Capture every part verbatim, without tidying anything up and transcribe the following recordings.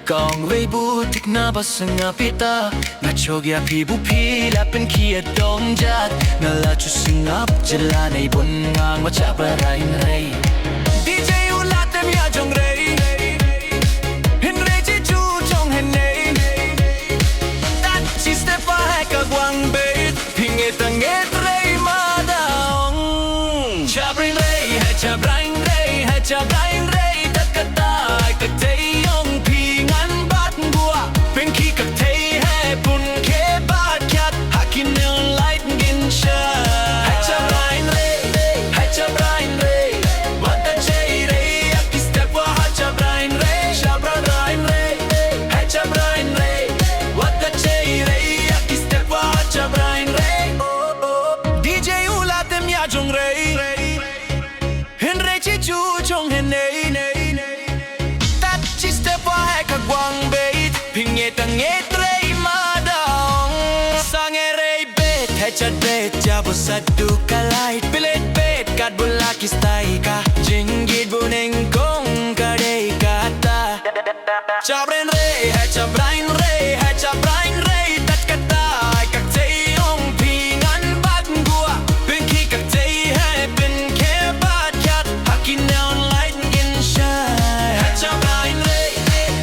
Kong rei bu tik na ba sngap ita. Nga chok ya phi bu phi la pynkhia dong jat. Nga la chu sngap jela nei bun ngang wa cha ba rain rei. D J u la tem ya jong rei. Hin rei chi chu chong hen nei. Tat chi step wa hai ka gwang beit. Phi nget ta nget rei ma dong. Cha brain rei, hai cha brain rei, hai cha brain rei. Tat ka tai ka tei yong phi ngan bat ngua. Pynkhia ka tei hai pun ke bat kiat. Ha ki neon light ngin sha. Hai cha brain rei, hai cha brain rei. Wat ta chei rei, ya ki step wa ha cha brain rei. Cha brain rei, hai cha brain rei. Wat ta chei rei, ya ki step wa ha cha brain rei. D J u la tem ya jong rei. Hin rei chi chu chong hen nei. Tat chi step wa hai ka gwang beit. Phi nget ta nget rei ma dong. Sa nge rei beit, hai cha beit, cha bu sa du ka light. Bilet beit, kat bu la ki stai ka. Jingit bu neng kong ka dei kata. Cha brain rei, hai cha brain rei, hai cha brain rei. Tat kata, ai ka tei ong phi ngan bat ngua. Pynkhia ka tei hai pynkhia bat kiat. Ha ki neon light ngin shai. Hai cha brain rei,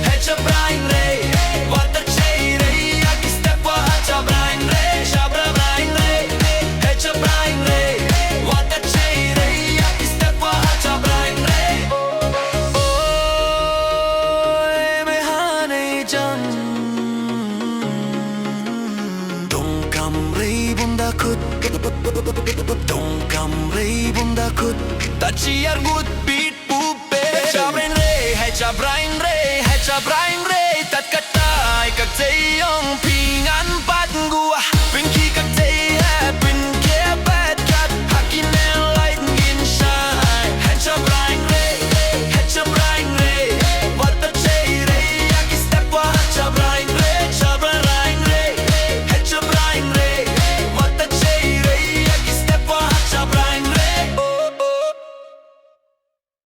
hai cha brain rei. Wat ta chei rei, ya ki step wa ha cha brain rei. Cha bra brain rei, hai cha brain rei. Wat ta chei rei, ya ki step wa ha cha brain rei. Oi, me ha nei jam. Dong kam rei bun da kut. Dong kam rei bun da kut. Ta chi ar ngut bit pu pe. Cha brain rei, hai cha brain rei, hai cha brain rei. Tat kata, ai ka tei yong